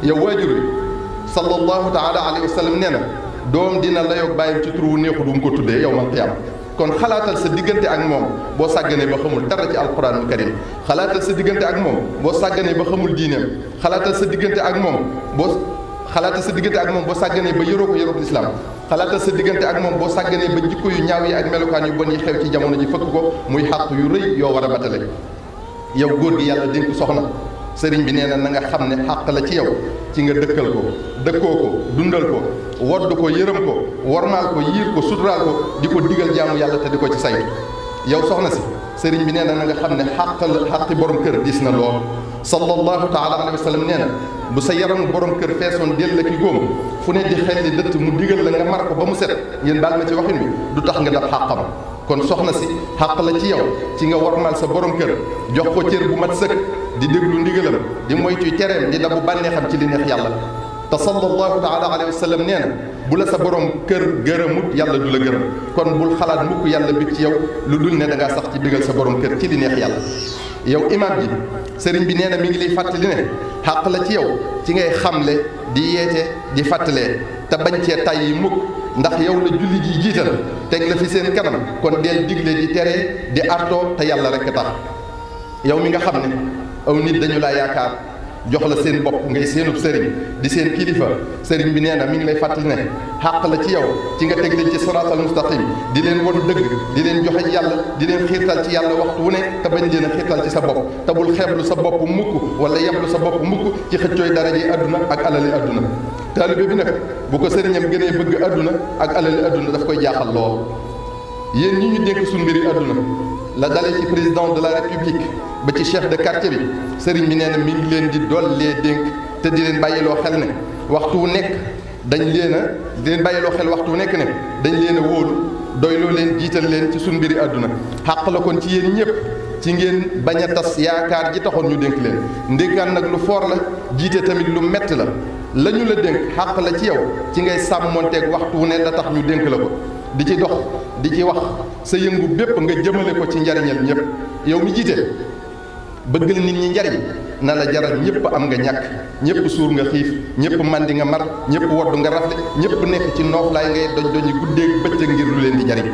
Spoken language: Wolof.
yow waajur wi sallallahu taala alayhi wa sallam nee na doom dina layoog bàyyam ci tur wu neexu du mu ko tuddee yow man qiyaam kon xalaatal sa diggante ak moom boo sàgganee ba xamul dara ci alquranul karim xalaatal sa diggante ak moom boo sàgganee ba xamul diineem xalaatal sa diggante ak moom boo sàgganee ba yoroo ko yoroo lislaam xalaatal sa diggante ak moom boo sàgganee ba jikko yu ñaaw yi ak melokaan yu bon yi xew ci jamono ji fëkk ko muy xàq yu rëy yoo war a matale yow góor gi yàlla dénk soxna sëriñ bi nee na na nga xam ne xàq la ci yow ci nga dëkkal ko dëkkoo ko dundal ko wodd ko yërëm ko wormaal ko yiir ko suturaal ko di ko digal jaamu yàlla te di ko ci saytu yow soxna si sëriñ bi nee na nga xam ne xàqi borom kër diis na lool sallallahu taala alayhi wa sallam nee na bu sa yaram borom kër feesoon del la ki góom fu ne di xel li dëtt mu digal la nga mar ko ba mu set ngeen baal ma ci waxin wi du tax nga dab xàqam kon soxna si xàq la ci yow ci nga wormaal sa borom kër jox ko cër bu mat sëkk di déglu ndigalam di moytu tereem di dabu bànneexam ci li neex yàlla te sallallahu taala alayhi wa sallam nee na bu la sa borom kër gërëmut yàlla du la gërëm kon bul xalaat mukk yàlla bég ci yow lu dul ne da ngaa sax ci bégal sa borom kër ci li neex yàlla yow imaam ji sëriñ bi nee na mi ngi lay fàttali ne xàq la ci yow ci ngay xamle di yeete di fàttalee te bañ cee tàyyi mukk ndax yow la julli ji jiital teg la fi seen kanam kon deel digle di tere di artoo te yàlla rekk tax yow mi nga xam ne aw nit dañu laa yaakaar jox la seen bopp ngay seenub sëriñ di seen kilifa sëriñ bi nee na mi ngi lay fàttali ne xàq la ci yow ci nga teg leen ci siraatal mustaqim di leen won dëgg di leen joxe yàlla di leen xiirtal ci yàlla waxtu wu ne te bañ leen a xiirtal ci sa bopp te bul xeeblu sa bopp mukk wala yeblu sa bopp mukk ci xëccooy daraje adduna ak alali adduna taalibe bi nag bu ko sëriñam gënee bëgg adduna ak alali adduna daf koy jaaxal lool yéen ñi ñu dénk suñ mbiri adduna la dalee ci président de la république ba ci chef de quartier bi sëriñ bi nee na mi ngi leen di dollee dénk te di leen bàyyiloo xel ne waxtu wu nekk di leen bàyyiloo xel waxtu wu nekk ne dañ leen a wóolu doyloo leen jiital leen ci suñ mbiri àdduna xàq la kon ci yéen ñëpp ci ngeen bañ a tas yaakaar ji taxoon ñu dénk leen ndénkaan nag lu foor la jiite tamit lu metti la la ñu la dénk xàq la ci yow ci ngay sàmmonteeg waxtu wu ne la tax ñu dénk la ko di ci dox di ci wax sa yëngu bépp nga jëmale ko ci njariñal ñëpp yow mi jiite bëggal nit ñi njariñ na la jaral ñëpp am nga ñàkk ñëpp suur nga xiif ñëpp mandi nga mar ñëpp wodd nga rafle ñëpp nekk ci nooflaay ngay doñ doñi guddeeg bëccëg ngir lu leen di jariñ